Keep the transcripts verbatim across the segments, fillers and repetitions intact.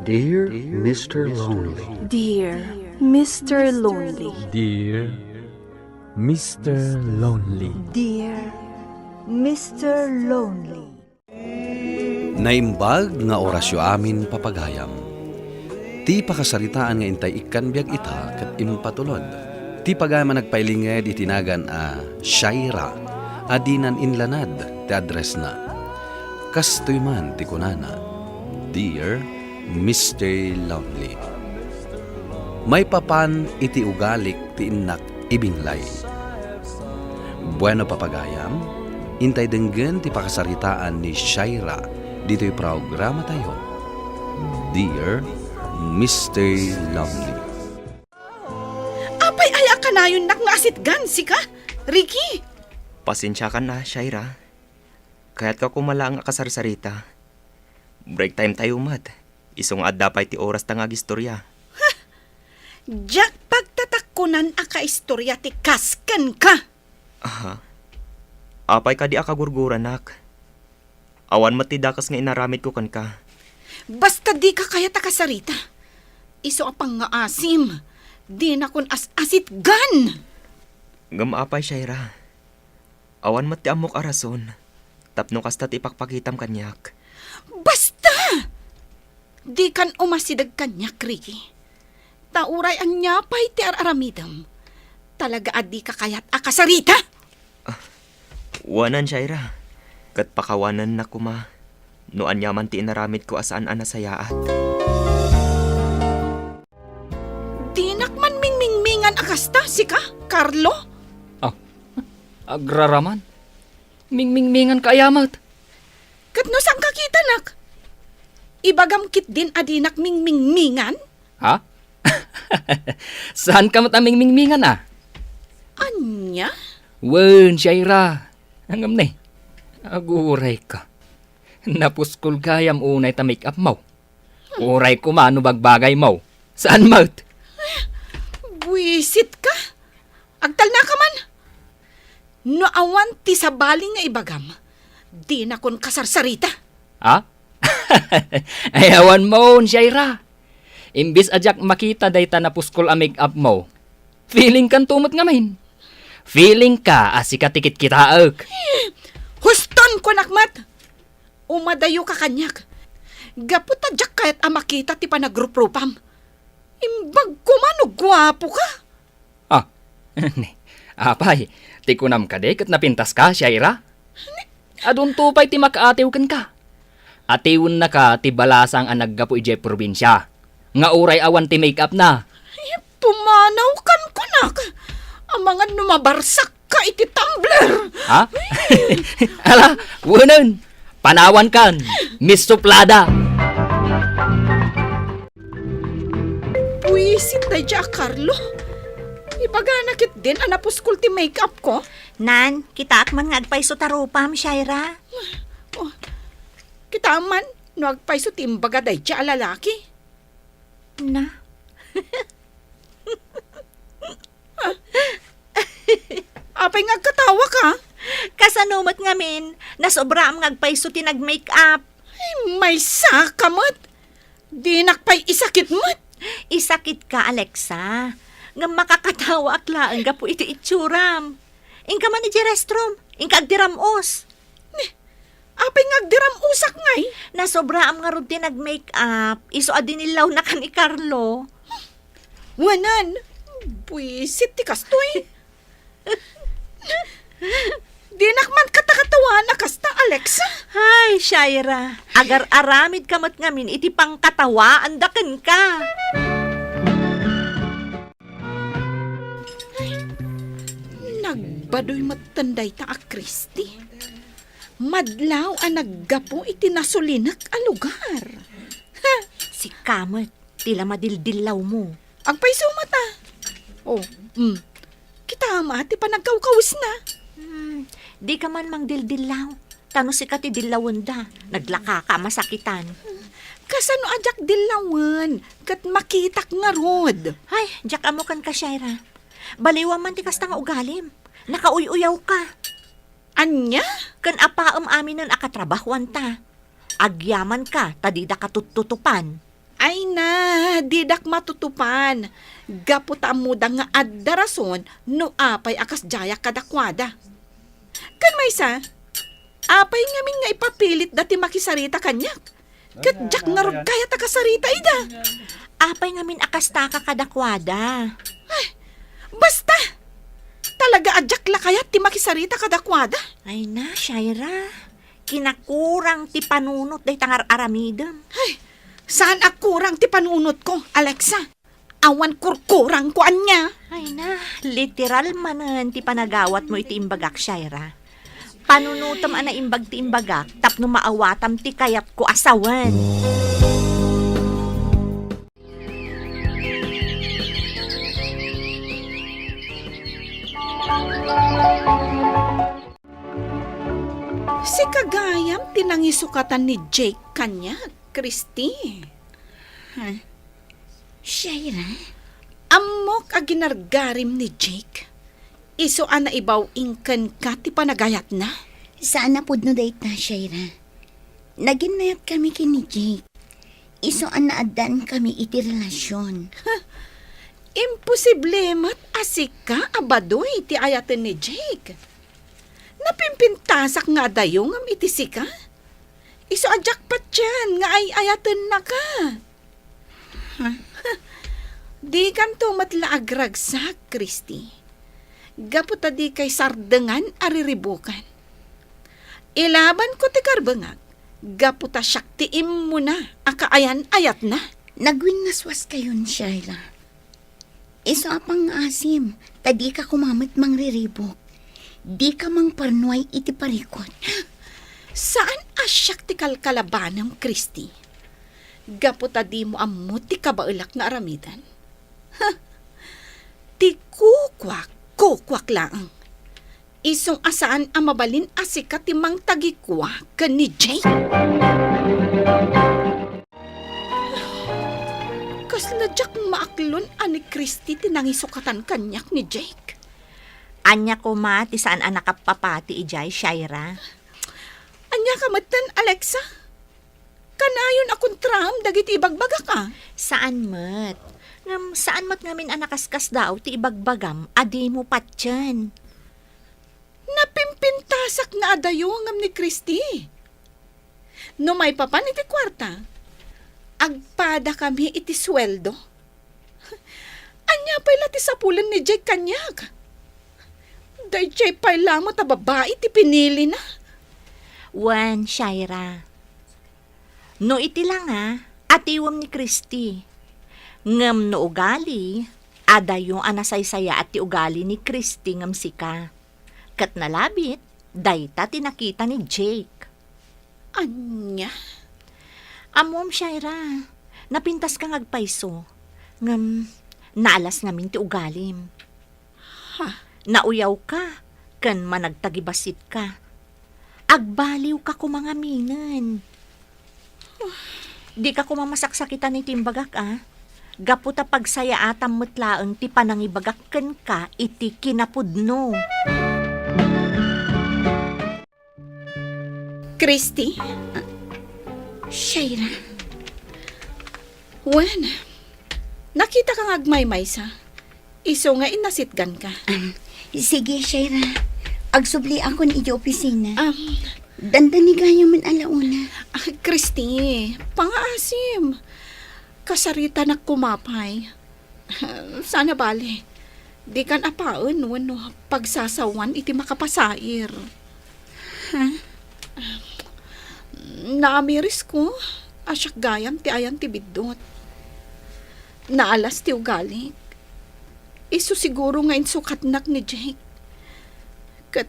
Dear Mister Lonely. Dear Mister Lonely. Dear Mister Lonely. Dear Mister Lonely. Naimbag nga orasyo amin, papagayam. Ti pakasaritaan nga intay ikkan biag ita ket impatulod. Ti pagayam a nagpailinged iti nagan a Shaira a dinan inlanad ti addressna. Kastoy man ti kunana, "Dear Mister Lonely, maipapan iti ugalik ti innak ibinglay." Bueno, papagayam, intay denggen ti pakasaritaan ni Shaira ditoy programatayo, Dear Mister Lonely. Apay aya a kanayonnak nga asitgan, sika, Ricky? Pasensiakan a, Shaira. Kayatka koma laeng a kasarsarita. Break time tayo met. Isu nga adda pay ti orasta nga agistorya. Diak pagtatakkunan a kaistorya ti kas kenka. Aha. Apay kadi a kagurguranak? Awan met ti dakes nga inaramidko kenka. Basta dika kayat a kasarita. Isu a pangngaasim, dinakon as-asitgan. Ngem apay, Shaira? Awan met ti ammok a rason tapno kasta ti ipakpakitam kaniak. Basta! Dikan umasideg kaniak, Ricky. Ta uray ania pay ti ar-aramidem, talaga a dika kayat a kasarita! Wanan, Shaira. Ket pakawanennak koma no ania man ti inaramidko a saan a nasayaat. Dinak man mingmingmingan a kasta, sika, Carlo? Ah, agraraman. Mingmingmingan ka aya met? Ket no saan ka kitanak? Ibagam ketdin a dinak mingmingmingan? Ha? Saan ka met a mingmingmingan, a? Ania? Wen, Shaira. Ngem ne, aguray ka. Napuskol gayam unay ta make-up mo. Uray koma no bagbagay mo. Saan met? Buisit ka? Agtalna ka man? No awan ti sabali nga ibagam, dinakon kasarsarita. Ha? Ay, awan mo, Shaira. Imbis a diak makita dayta napuskol a make-up mo, feeling kanto met ngamin. Feeling ka a sika ti kitkitaek. Huston, kunak met! Umadayo ka kaniak. Gapu ta diak kayat a makita ti panagruprupam. Imbag koma no guapo ka. Ah, ne, apay, ti kunam kadi ket napintas ka, Shaira? Adunto pay ti makaatiw kenka. Atiwennaka ti balasang a naggapu idiay probinsia, nga uray awan ti make-up na. Ay, pumanaw kan kunak. Amangan no mabarsak ka iti tumbler. Ha? Ala, wenen, panawan kan, Miss Suplada. Buisit daydiay a Carlo. Ibagana ketdin a napuskol ti make-up ko. Nan, kitaak man nga agpayso ta rupam, Shaira. Oh, kitaem man no agpayso ti imbaga daydiay a lalaki. Na? Apay nga agkatawa ka? Kasano met ngamin? Nasobraam nga agpayso ti nag-make-up. Ay, maysa ka met. Dinak pay isakit met. Isakit ka, Alexa. Ngem makakatawaak laeng gapu iti itsuram. Inka man idiay restroom. Inka agdiram-os. Ni, apay nga agdiram-osak ngay? Nasobraam ngarud ti nag-make-up. Isu a dinillawna kan ni Carlo. Wanan, buisit ti kastoy. Dinak man katakatawaan a kasta, Alexa. Ay, Shaira, agar-aramid ka met ngamin iti pangkatawaanda kenka. Ay, nagbadoy metten dayta a Kristi. Madlaw a naggapu iti nasulinek a lugar. Sika met, ti la madildillawmo. Agpayso met a. Oh, mm. Kitaem a ti panagkawkawesna. Hmm, dika man mangdildillaw. Ta no sika ti dillawenda, naglakaka a masakitan. Kasano a diak dillawen ket makitak ngarud? Ay, diak ammo kenka, Shaira. Baliwam man ti kasta nga ugalim. Nakauy-uyaw ka. Ania? Ken apaem aminen a katrabahuanta. Agyaman ka ta dida ka tuttutupan. Ay na, didak matutupan. Gapu ta ammoda nga adda rason no apay a kasdiayak kadakuada. Ken maysa, apay ngamin nga ipapilitda ti makisarita kaniak? Ket diak ngarud kayat a kasarita ida. Apay ngamin a kastaka kadakuada? Ay, basta! Talaga a diak la kayat ti makisarita kadakuada. Ay na, Shaira. Kinakurang ti panunot dayta nga ar-aramidem. Ay, saan a kurang ti panunotko, Alexa? Awan kurkurangko ania. Ay na, literal manen ti panagawatmo iti imbagak, Shaira. Panunotem a naimbag ti imbagak tapno maawatam ti kayatko a sawen. Sika gayam ti nangisukatan ni Jake kaniak, Christy. Huh? Shaira? Ammok a ginargarim ni Jake. Isu a naibaw-ing kenka ti panagayatna? Saan a pudno dayta, Shaira. Naginnayatkami ken ni Jake. Isu a naaddaankami iti relasion. Imposible met a sika a badoy ti ayaten ni Jake. Napimpintasak nga adayo ngem iti sika. Isu a diak patien nga ay-ayatennaka. Dikanto met la agragsak, Christy. Gapu ta dikay sardengan a riribukan. Ilabanko ti karbengak, gapu ta siak ti immuna a kaayan-ayatna. Nagwinnaswaskayon, Shaira. Isu a pangngaasim, ta dika koma met mangriribuk. Dika mangparnuay iti parikut. Saan a siak ti kalkalabanem, Christy. Gapu ta dimo ammo ti kabaelak nga aramiden. Huh! Ti kukuak, kukuak laeng. Isu a saan a mabalin a sika ti mangtagikua ken ni Jake. Kasla diak maaklon a ni Christy ti nangisukatan kaniak ni Jake. Ania koma ti saan a nakappapati idiay, Shaira? Ania ka metten, Alexa? Kanayon a kontraem dagiti ibagbagak, a? Saan met. Ngem saan met ngamin a nakaskasdaaw ti ibagbagam a dimo patien. Napimpintasak nga adayo ngem ni Christy. No maipapan iti kuarta, agpadakami iti sueldo. Ania pay la ti sapulen ni Jake kaniak? Daydiay pay la met a babai ti pinilina. Wen, Shaira. No iti langa, atiwem ni Christy. Ngem no ugali, adayo a nasaysayaat ti ugali ni Christy ngem sika. Ket nalabit, dayta ti nakita ni Jake. Ania? Ammom, Shaira, napintaska nga agpayso. Ngem, naalas ngamin ti ugalim. Ha? Nauyawka, ken managtagibasitka. Agbaliwka koma ngaminen. Dika koma masaksakitan iti imbagak, a? Gapu ta pagsayaatam met laeng ti panangibagak kenka iti kinapudno. Christy? Ah, Shaira? Wen, nakitaka nga agmaymaysa. Isu nga inasitganka. Ah, sige, Shaira. Agsubliakon iti opisina. Um, Dandani gayamen a launa. Ah, Christy, pangaasim. Kasaritanak koma pay. Saan a bale, dikan apaen wenno pagsasawan iti makapasair. Ha? Naamirisko a siak gayam ti ayan ti biddut. Naalas ti ugalik. Isu siguro nga insukatnak ni Jake. Ket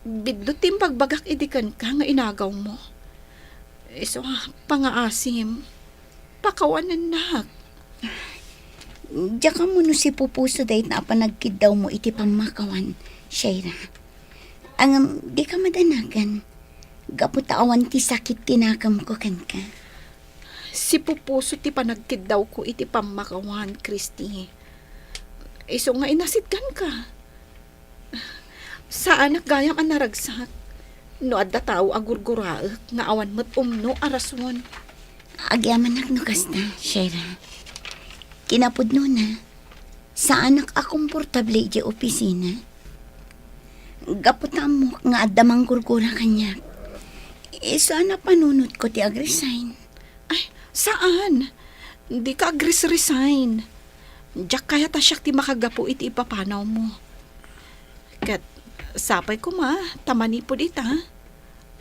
biddut ti imbagbagak idi kenka nga inagawmo. Isu a pangaasim. Pakawanennak. Diak ammo no sipupuso dayta a panagkiddawmo iti pammakawan, Shaira. Ngem, dika madanagan. Gapu ta awan ti sakit ti nakemko kenka. Sipupuso ti panagkiddawko iti pammakawan, Christy. Isu nga inasitganka. Saanak gayam a naragsak no adda tao a gurguraek nga awan met umno a rason. Agyamanak no kasta, Shaira. Kinapudnona, saanak a komportable idiay opisina. Gapu ta ammok nga adda manggurgura kaniak, isu a napanunotko ti agresign. Ay, saan? Dika agres-resign. Diak kayat a siak ti makagapu iti ipapanawmo. Ket sapay koma ta manipud ita,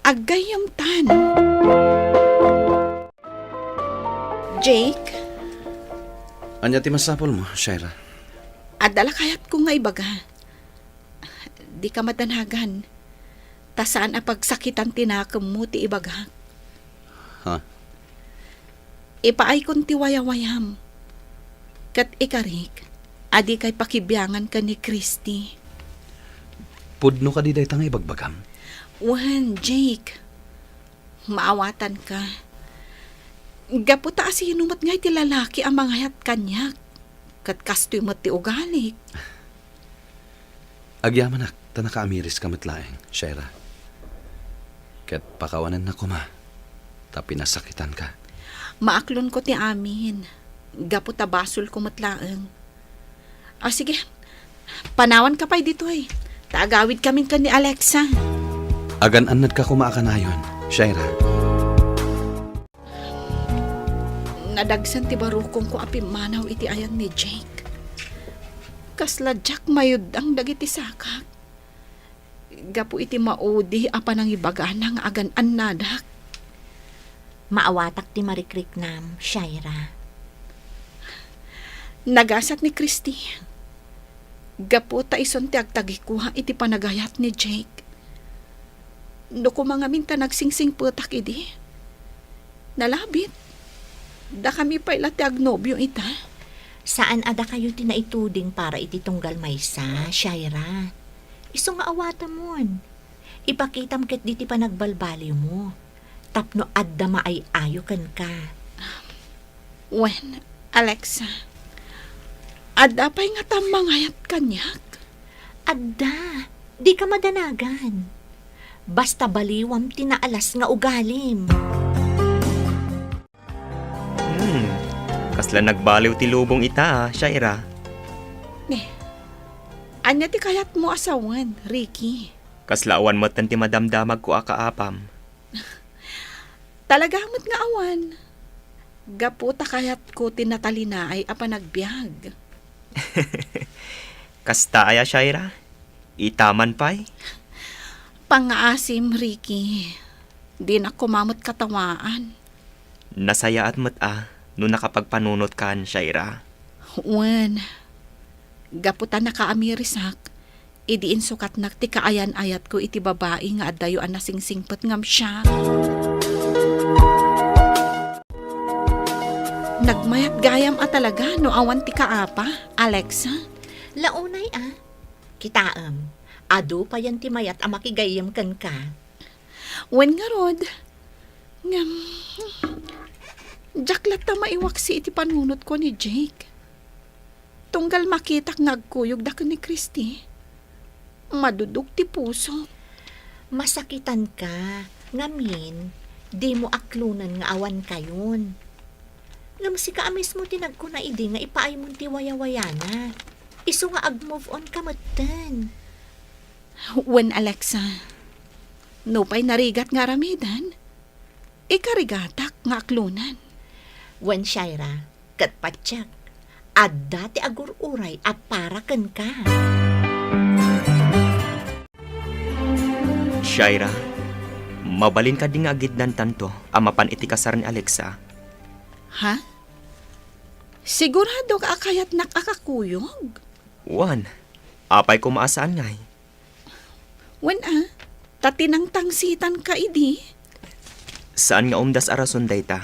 aggayyemtan. Jake? Ania ti masapulmo, Shaira? Adda la kayatko nga ibaga. Dika madanagan. Ta saan a pagsakitan ti nakemmo ti ibagak. Ha? Ipaaykon ti wayawayam. Ket ikarik, a dikay pakibiangan ken ni Christy. Pudno kadi dayta nga ibagbagam? Wen, Jake. Maawatanka. Gapu ta asino met ngay ti lalaki a mangayat kaniak? Ket kastoy met ti ugalik. Agyamanak, ta nakaamiriska met laeng, Shaira. Ket pakawanennak koma, ta pinasakitanka. Maaklonko ti amin, gapu ta basolko met laeng. Ah, sige, panawanka pay ditoy, ta agawidkamin ken ni Alexa. Agan-annadka koma a kanayon, Shaira. Nadagsen ti barukongko a pimmanaw iti ayan ni Jake. Kasla diak mayuddang dagiti sakak. Gapu iti maudi a panangibagana nga agan-annadak. Maawatak ti marikriknam, Shaira. Nagasat ni Christy. Gapu ta isun ti agtagikuha iti panagayat ni Jake. No koma ngamin ta nagsingsingpetak idi, nalabit. Dakami pay la ti agnobio ita. Saan a dakayo ti naituding para iti tunggal maysa, Shaira. Isu nga awatemon. Ipakitam ketdi ti panagbalbaliwmo tapno adda maay-ayo kenka. Wen, Alexa, adda pay ngata mangayat kaniak? Adda. Dika madanagan. Basta baliwam ti naalas nga ugalim. Hmm, kasla nagbaliw ti lubong ita, a, Shaira. Ne, ania ti kayatmo a sawen, Ricky? Kasla awan metten ti madamdamagko a kaapam. Talaga met nga awan. Gapu ta kayatko ti natalinaay a panagbiag. Kasta aya, Shaira? Ita man pay? Pangngaasim, Ricky. Dinak koma met katawaan. Nasayaat met a no nakapagpanunotkan, Shaira. Wen, gapu ta nakaamirisak, idi insukatnak ti kaayan-ayatko iti babai nga addayo a nasingsingpet ngem siak. Nagmayat gayam a talaga no awan ti kaapa, Alexa. Launay a. Kitaem, adu payen ti mayat a makigayyem kenka. Wen ngarud, ngem, diak latta maiwaksi iti panunotko ni Jake. Tunggal makitak nga agkuyogda ken ni Christy, madudog ti pusok. Masakitanka, ngamin, dimo aklonen nga awankayon. Ngem sika a mismo ti nagkuna idi nga ipaaymon ti wayawayana. Isu nga ag-move on ka metten. Wen, Alexa, nupay narigat nga aramiden, ikarigatak nga aklonen. Wen, Shaira, ket patiek, adda ti agur-uray a para kenka. Shaira, mabalin kadi nga agiddantanto a mapan iti kasar ni Alexa? Ha? Sigurado ka a kayatnak a kakuyog? Wen, apay koma a saan ngay? Wen a, ta tinangtangsitanka idi. Saan nga umdas a rason dayta,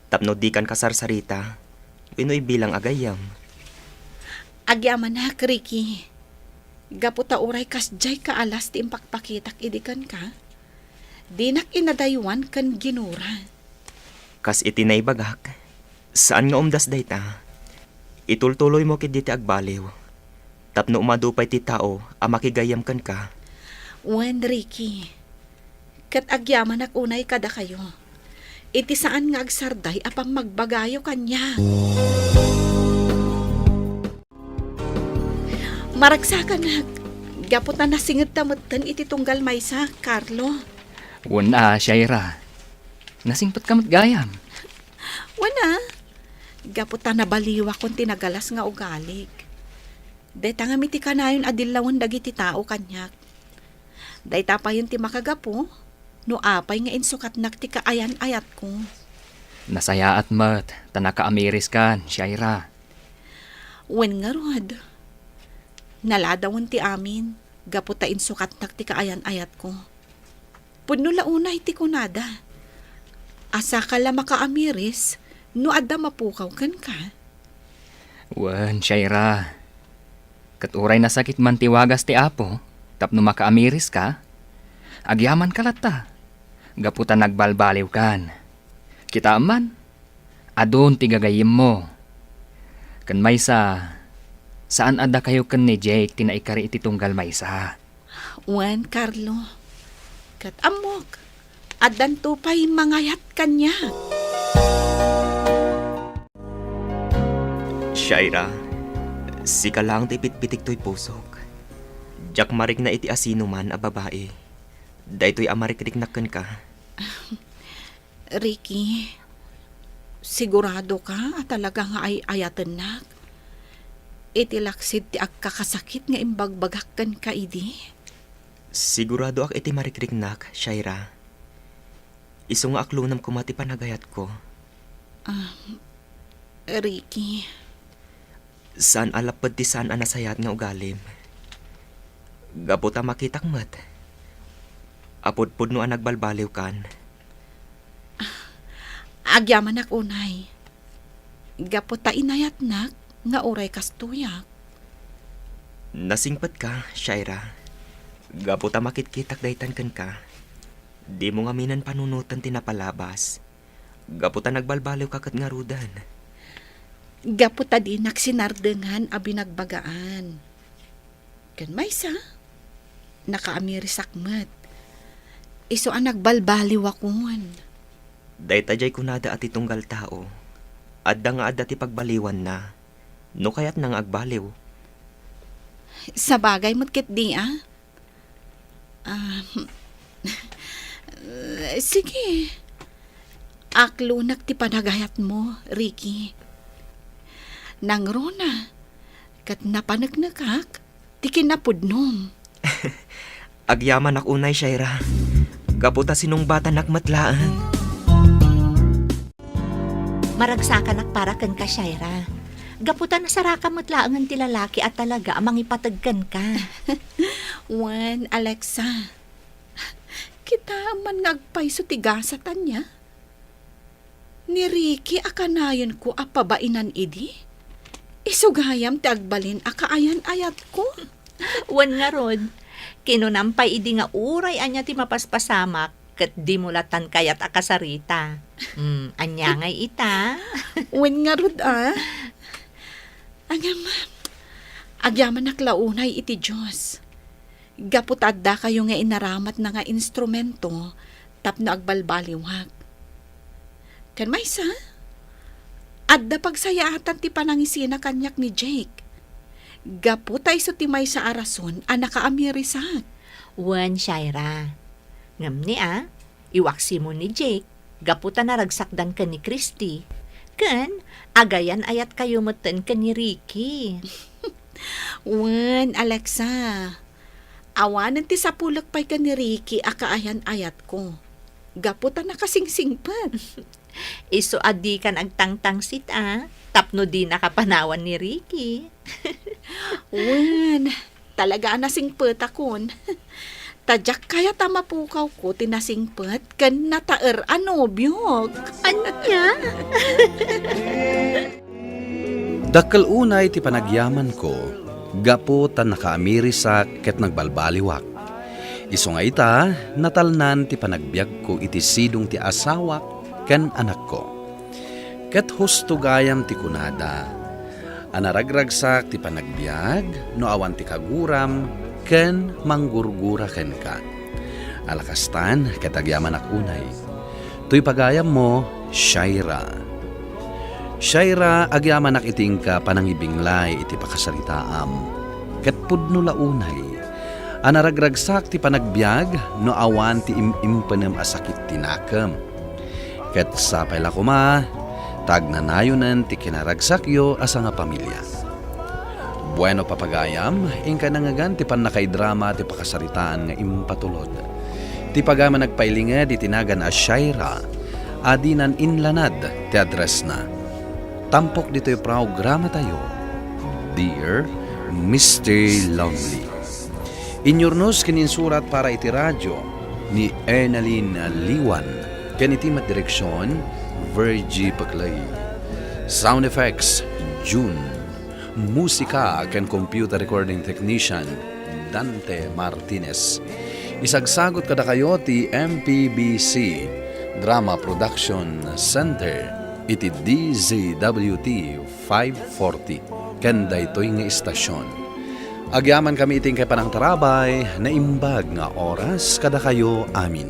tapno dikan kasarsarita, wenno ibilang a gayyem. Agyamanak, Ricky. Gapu ta uray kasdiay kaalas ti impakpakitak idi kenka, dinak inadaywan ken ginura. Kas iti naibagak, saan nga umdas dayta. Itultuloymo ketdi ti agbaliw, tapno umadu pay ti tao a makigayyem kenka. Wen, Ricky, ket agyamanak unay kadakayo. iti saan nga agsarday a pammagbagayo kaniak. Maragsakanak, gapu ta nasingedta metten iti tunggal maysa, Carlo. Wen a, Shaira. Nasingpetka met gayam. Wen a, gapu ta nabaliwakon ti nagalas nga ugalik. Dayta ngem iti kanayon a dillawen dagiti tao kaniak. Dayta payen ti makagapu no apay nga insukatnak ti kaayan-ayatko. Nasayaat met ta nakaamiriskan, Shaira. Wen ngarud, naladawen ti amin gapu ta insukatnak ti kaayan-ayatko. Pudno la unay ti kunada. Asaka la makaamiris no adda mapukaw kenka. Wen, Shaira. Ket uray nasakit man ti wagas ti Apo tapno makaamiriska, agyamanka latta, gapu ta nagbalbaliwkan. Kitaem man, adun ti gagayyemmo. Ken maysa, saan a dakayo ken ni Jake ti naikari iti tunggal maysa. Wen, Carlo. Ket ammok, addanto pay mangayat kaniak. Shaira, sika laeng ti pitpitik toy pusok. Diak marikna iti asinoman a babai. Daytoy a marikriknak kenka. Ricky, siguradoka a talaga nga ay-ayatennak? Iti laksid ti agkakasakit nga imbagbagak kenka idi? Siguradoak iti marikriknak, Shaira. Isu nga aklonam koma ti panagayatko. Ah, Ricky. Saan a lapped ti saan a nasayaat nga ugalim. Gapu ta makitak met a pudpudno a nagbalbaliwkan. Agyamanak unay. Gapu ta inayatnak nga uray kastoyak. Nasingpetka, Shaira. Gapu ta makitkitak daytan kenka. Dimo ngaminen panunoten ti napalabas. Gapu ta nagbalbaliwka ket ngaruden. Gapu ta dinak sinardengan a binagbagaan. Ken maysa, nakaamirisak met. Isu a nagbalbaliwakon. Dayta diay kunada a ti tunggal tao, adda nga adda ti pagbaliwanna, no kayatna nga agbaliw. Sabagay met ketdi a. Ah, sige. Aklonak ti panagayatmo, Ricky. Nangruna, ket napaneknekak ti kinapudnom. Agyamanak unay, Shaira. Gapu ta sinungbatanak met laeng. Maragsakanak para kenka, Shaira. Gapu ta nasaraka met laengen ti lalaki a talaga a mangipateg kenka. Wen, Alexa. Kitaem man nga agpayso ti gasat ania? Ni Ricky a kanayonko a pabainan idi? Isu gayam ti agbalin a kaayan-ayatko? Wen ngarud, kinunam pay idi nga uray ania ti mapaspasamak, ket dimo latan kayat a kasarita. Hmm, ania ngay ita? Wen ngarud, a? Ngem, agyamanak la unay iti Dios. Gapu ta addakayo nga inaramatna nga instrumento tapno agbalbaliwak. Ken maysa, adda pagsayaatan ti panangisina kaniak ni Jake. Gapu ta isu ti maysa a rason a nakaamirisak. Wen, Shaira. Ngem ni a, iwaksimo ni Jake gapu ta naragsakdan ken ni Christy. Ken agayan-ayatkayo metten ken ni Ricky. Wen, Alexa. Awanen ti sapulek pay ken ni Ricky a kaayan-ayatko. Gapu ta nakasingsingpet. Isu a dikan agtangtangsit a, tapno dinaka panawan ni Ricky. Wen, talaga a nasingpetakon. Ta diak kayat a mapukawko ti nasingpet ken nataer a nobiok. Ania? Dakkel unay ti panagyamanko gapu ta nakaamirisak ket nagbalbaliwak. Isu nga ita, natalnan ti panagbiagko iti sidong ti asawak ken anakko. Ket husto gayam ti kunada a naragragsak ti panagbiag no awan ti kaguram ken manggurgura kenka. Ala kastan, ket agyamanak unay. Toy pagayammo, Shaira. Shaira, agyamanak iti inka panangibinglay iti pakasaritaam. Ket pudno la unay a naragragsak ti panagbiag no awan ti im-impenem a sakit ti nakem. Ket sapay la koma ta agnanayonen ti kinaragsakyo a sangapamilia. Bueno, papagayam, inka nangngegan ti pannakaidrama ti pakasaritaan nga impatulod. Ti pagayam a nagpailinged iti nagan a Shaira, a dinan inlanad ti addressna. Tampok ditoy programatayo, Dear Mister Lonely. Inyurnos ken insurat para iti radio ni Ernalyn Liwan, ken iti met direksion, Virgie Paclay. Sound effects, June. Musika ken computer recording technician, Dante Martinez. Isagsagut kadakayo ti M P B C Drama Production Center iti D Z W T five forty ken daytoy nga istasion. Agyamankami iti inkay panangtarabay, naimbag nga oras kadakayo amin.